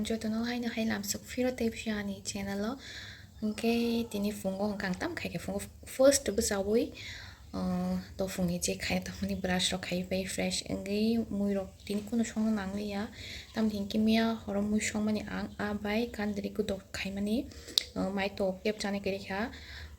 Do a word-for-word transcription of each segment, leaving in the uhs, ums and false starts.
Jotono haino hai lamsok phiro tei phio ani channel o. Hwnkhe tini phungo hwnkhe ang tam khaikhe phungo first bwchaui, ah, to phungni je khaina tongmani brush rok khaiwi pai fresh wngwi mui rok tini kunu songna nangliya. Tamni hinkhe miya horo mui songmani ang a bai kandri kudok khaimani, ah, mai to kebchani kwrwi kha.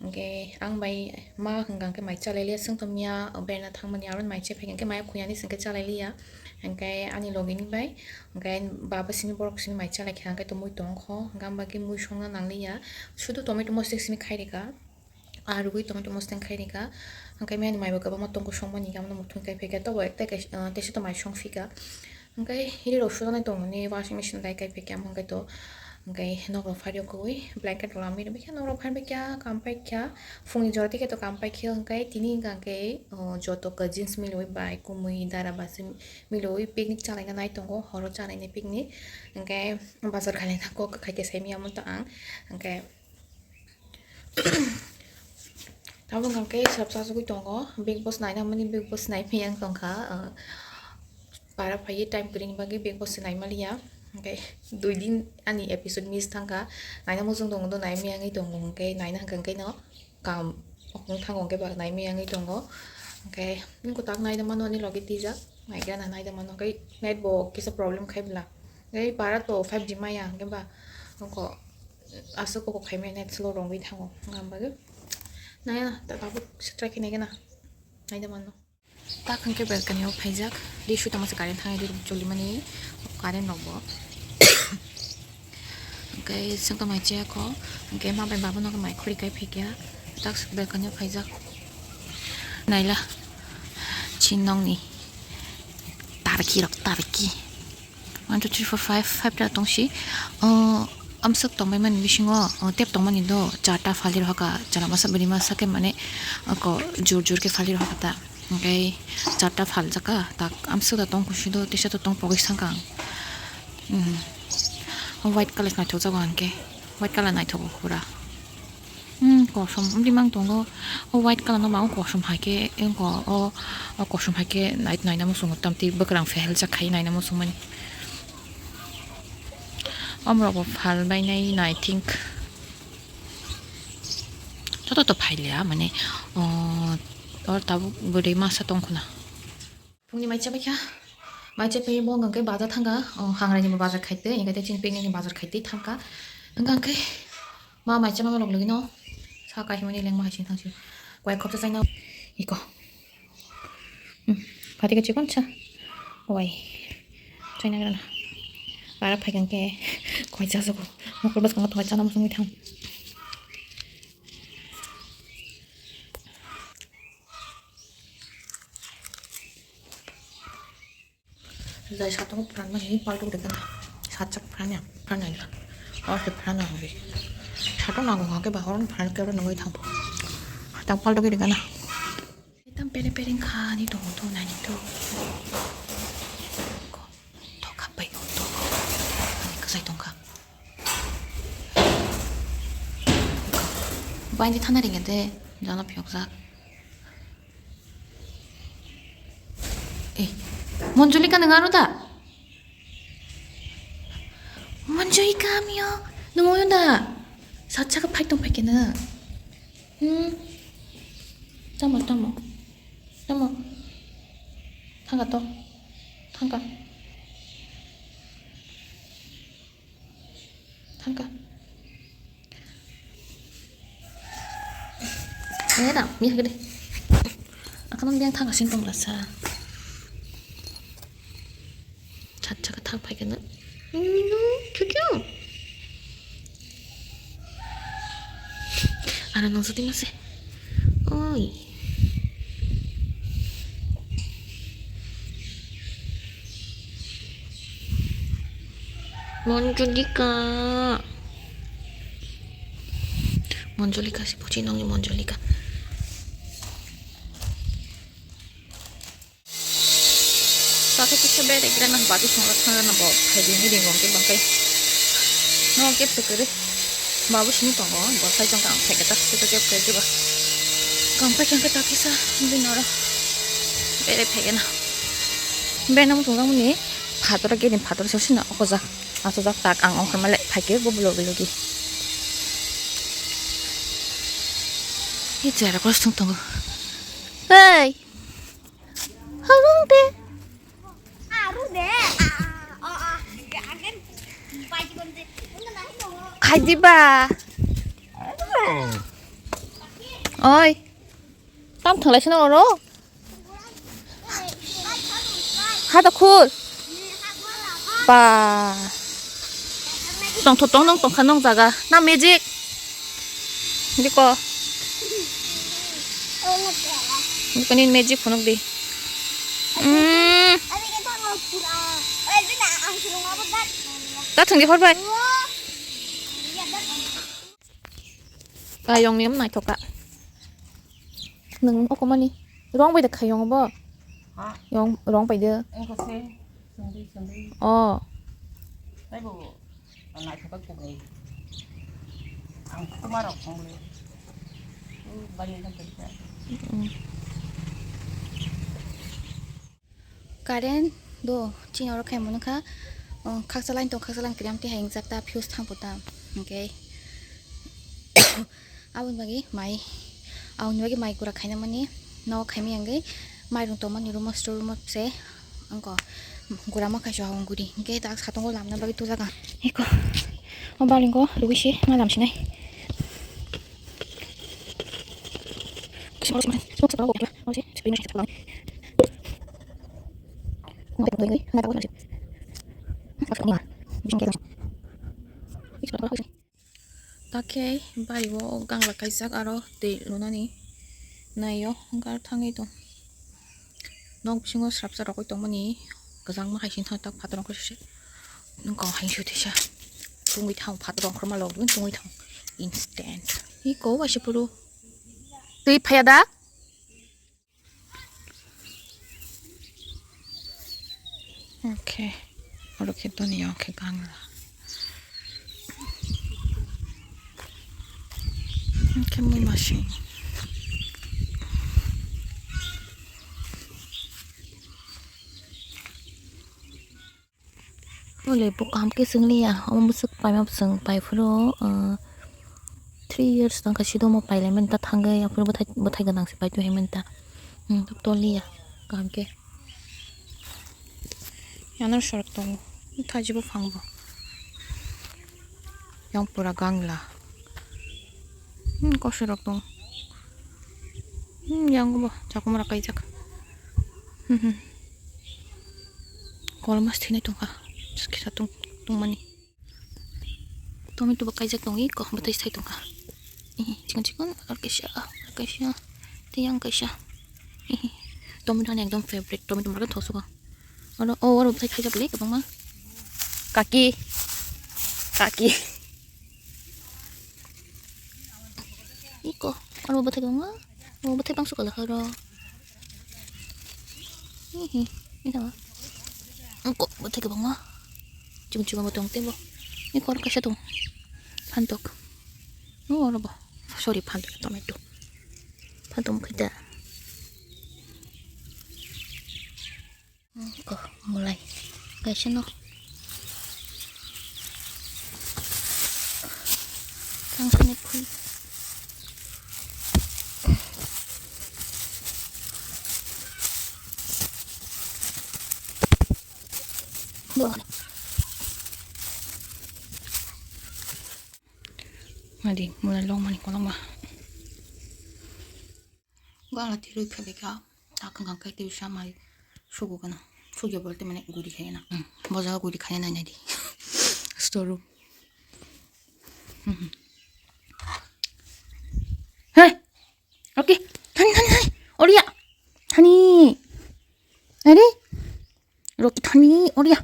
Hwnkhe ang bai ma hwnkha khe mai chalai liya, chwng to miya berna thangmani aro mai chephaikha hwnkhe mai khuya ni chwngkhe chalai liya. Hwnkhe ani logi ni bai, hwnkhe baba sini borok sini mai chalai kha hwnkhe to mui tong kho, hwnkhe ang bagwi mui songna nang liya. Sudu tomato mostek sini khai rikha, arugwi tomato mostek khai rikha. Hwnkhe miya ni mai bo kwbangma tongo songmani, hwnkhe abono muthung khai phaikha, tobo ekta kaisa, ah, teisa to mai song phika. Hwnkhe ri rok sujaknai tongmani washing machine dai kai phaikha, hwnkhe to, hwnkhe nok rok phari rok kwi blanket rok lamwi rwbaikha, nok rok phari baikha, kam paikha, phungni jora tei khe to kam paikha, hwnkhe tini hwnkha hwnkhe, o, joto cousins milwi bai, kumui, dara, basi milwi picnic chalaina nai tongo, horo chalainai picnic, hwnkhe bazar khalaina kok khaikhe saimanya omoto ang, hwnkhe. Tabuk hwnkha khe srapsa asugwi tongo, Bigg Boss naina hwnmani Bigg Boss naimaya wng tongkha, ah, para phaiwi time kwrwini bagwi Bigg Boss se naimaliya. Hwnkhe dui din ani episode miss thangkha, naina muchung tongo do naimaya wngwi tongo, hwnkhe naina hwnkha hwnkhe no kam okong thango hwnkhe ba naimaya wngwi tongo. Hwnkhe nwng kwtak naida mano ani logi twijak, naigra na naida mano, hwnkhe net bo kisa problem khai bwla. Hwnkhe para to five G maya hwnkhe ba nokho aswk kok khaimaya net slow rwngwi thango, wngkha bagwi. Naya, ta-, tabuk se try khe naigana. Naida mano. Tak hwnkhe balcony o phaijak. Ri sui tongma se current thangwi ri choli mani current rok bo. Hwnkhe chwng to mai chaya kho. Hwnkhe ma bai baba no mai khuri kai phaikha. Tak balcony o phaijak. Naila. Chin nong ni. Tarki rok tarki. One, two, three, four, five, five ta tongsi. O, amswk tongbaimani bisingo, o, tep tongmani do, charta phali rohaka, chwla masa bwrwi masa khe mane, ako, jur jur khe phali rohaka ta. Hwnkhe charta phaljaka, tak amswk da tong kusi do, tisa to tong pogwi sangkang. Hmm. O white colour naithok jago hwnkhe, white colour naithogo pura. Hmm, kosom wngwi mang tongo. O white colour no mao kosom hai khe, wngkha o, o kosom hai khe nai-, naina muchungo, tamtwi bwkrang pheljak khai naina muchungmani. Omorok bo phal bainai, I think. Joto to phailia, mane, o, oro tabuk bwrwi masa tongkhwna. Phungni mai chabaikha, mai chabai bo hwnkha khe bazar thangkha, o, hangrai ni bo bazar khaitwi, hwnkha tei chini picnic ni bazar khaitwi thangkha. Hwnkha khe ma mai chama rok logino sa kaihimani lengma hai sing thangsi. Koi khopsa chaina iko. Hmm, phatika chikon cha. Oi. Chaina grana. Para phaikan khe koi cha soko. Mokol bas kanga thoi chana musung thang. Jai satung pran mani paltu de kana. Satchak pran ya, pran ya. Or se pran ya ngi. Satung nango hake ba horon pran ke ro nangoi thang. Tang paltu ke de kana. Tam pere pere kha ni to to nani to. Ko to khapai ko to. Ani kasai tong kha. Bai ni thana ringe de jana phiyok jak. Eh, Monjolika nang ano da? Monjolika mio, nung ano da? Satsa ka phai tong phai kena. Hmm. Tamo, tamo. Tamo. Thangka to. Thangka. Thangka. Eh, da, mi hagde. Akan biang thangka sin tong rasa. Chat chat thang phai kena. Minu, cucu. Ara nang sati mase. Oi. Monjolika. Monjolika si pochi nongni Monjolika. Saka kisa bere kira na bati songla thangla na bo phaidi ni ringo ke bangkai. No ke pekere. Babu sini tongo, bo sai tong kang phai kata kata ke ke ke ba. Kang phai kang kata kisa, binora. Bere phai na. Bere na mo tong ni phator ke ni phator so sina okoja. Aswk jak tak ang ongkhorma le phaikhe bo logi logi. Ni chwrai rok sung tongo. Hey! Harung de. Khaidi ba. Oi. Tam thwnglaisano oro. Ha da khul. Ba. Tongtho tong nong tongkha nong jaga. Na magic. Diko. Diko ni magic phunuk di. Mm. Ta thwng di hor bai. Kayong ni naithok ka. Nwng okomani rong bai de kayong bo. Ha? Yong rong bai de. Engko se sundui sundui. Oh. Taibo naithok ka kubui. Ang kuma rok khongle. U bali na berka. Mm. Current do chini oro khaimo nukha, oh, khaksa line tong, khaksa line kwrwi amtwi hai wngjak ta fuse thangpo ta, hwnkhe aboni bagwi mai, aboni bagwi mai gura khaina mani nogo khaimani hwnkhe mairung tongmani room o store room o se wngkha gura ma khaisa hwn guri hwnkhe dak satung o lamna bagwi tujak ang eko o baling o rwui se ma lam sinai. Takhe bari o gangla kaijak aro twi lunani naio gar thangwi tong. Nok bisingo srapsa rogwi tongmani kwchangma hai sing thangwi tak phatar rok se nokong hai sui tisa tungwi thang phatar rok ma logwi tungwi thang instant. Iko waisa phuru twi phaya da. Okay. Oro khe toni o khe gangla. Khe mui masing. Ole bo kaham khe chwng liya, omo bwswk paima bwswng pai phuru, ah, three years tong kha sido omo pailai mani ta thangwi, aphuru bwthai, bwthai gwnang se pai tongwi mani ta. Hmm, toliya kaham khe. Ano sorok tongo, thajibo phang bo. Yang pura gangla. Hmm, kosoi rok tongo. Hmm, yang bo chakwma rok kaijak. Hmm, hmm. Kolom mas thinai tongkha. Kisa tung, tungmani. Tomato bo kaijak tongwi, kok bwtwi sai tongkha. Ehe, chikon chikon, ar kaisa, ar kaisa, tei yang kaisa. Ehe, tomato ani ekdom favorite, tomato market thosukha. Oro, o, oro bwthai khaijak le kwbangma. Kaki. Kaki. Iko, oro bwthai kwbangma. O bwthai bangso kwlwkha oro. Hihi, ito. Iko, bwthai kwbangma. Chikon chikon bo tong teibo. Iko, oro kaisa tong. Phantok. O, oro bo. Sorry, phantok, tomato. Phantok mokhe da. Ko mulai kaisa no. Tang sini phui. Adi mulai long mani kolong ba. Gala tirui phai ka. Ta khang khang kai tibisa mai sugu kana. Sugya bolte mane guri khaina. Hmm. Boja guri khaina nai nai di. Store room. Hmm. Hey! Rocky, thani, thani, thani. Oria. Thani. Are? Rocky, thani, oria.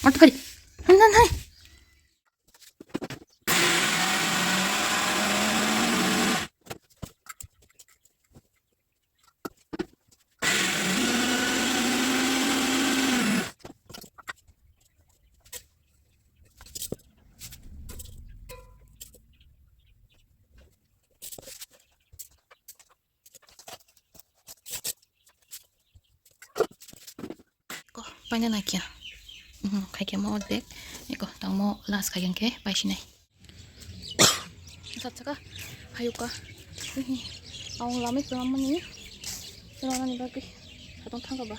Atu kari. Thani, thani, thani. Ko, paina na kya? Mhm, khai kya mo ordek. Eko tangmo last khaiyang khe paisinai. Sat saka hayuka. Aung lamai tongmani. Tongmani bagwi. Hatong thangka ba.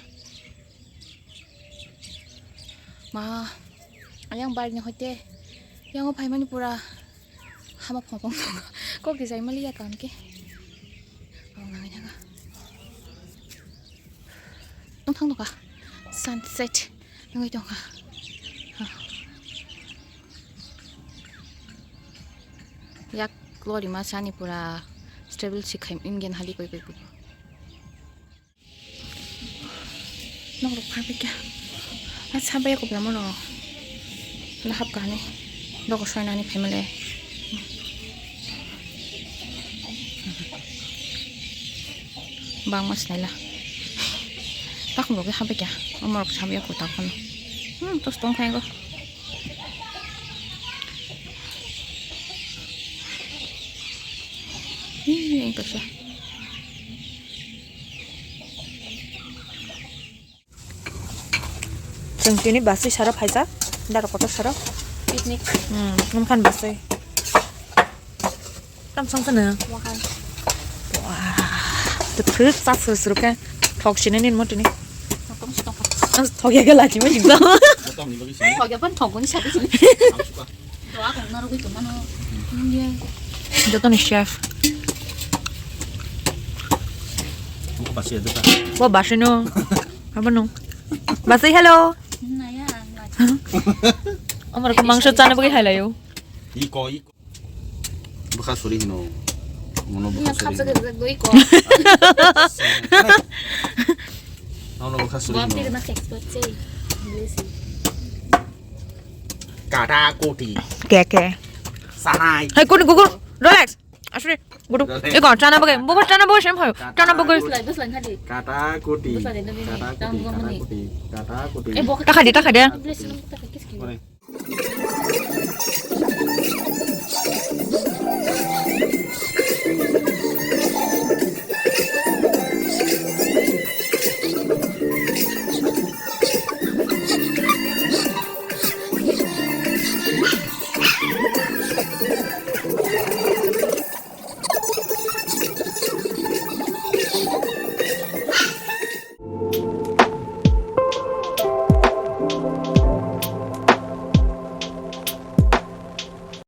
Ma, ayang bar ni hoite. Yango phaimani pura hama phongphong tongo. Kok di jai mali ya kam ke. Aung nang nyaga. Tong thang doka. Sunset. Nangwi tongkha. Ha. Yak lori ma sani pura stable si khai imgen hali koi koi koi. Nok rok pha pekya. A sabai ko bla mono. La hap kani. Dogo soinani family. Bangma sinaila. Takhuno ke habe kya? Omorok sabe ko takhon. Hmm, tos tong khai go. Hi, yang kaisa. Chwng tini basui sara phaijak, daro kotor sara. Picnic. Hmm, nungkhan basui. Tam song sana. Wahai. Wah, the fruit sa suru suru khe. Thok sini nin mo tini. Thok ya gala chimo jigdo. Thok ya pan thok ni sadi sini. Doa kong na rugui tumano. Joto ni chef. Bo basui no. Abo no. Basui hello. Naya. Amar ko mangso chana bagwi hailayo. Iko iko. Bwkha suri hino. Mono bwkha suri. Khapsa hino. Gajak doi ko. Nono bwkha suri hino. Bapti na expert sei. English. Kata koti. Ke ke. Sanai. Hai kuni gugur. Relax. Asri. Gudu. Relax. Iko chana bagai. Bubu chana bagai sem hai. Chana bagai. Buslai buslai khadi. Kata koti. Buslai de nabi. Kata koti. Kata koti. Kata koti. Eh bok. Takha de takha de. English. Kore.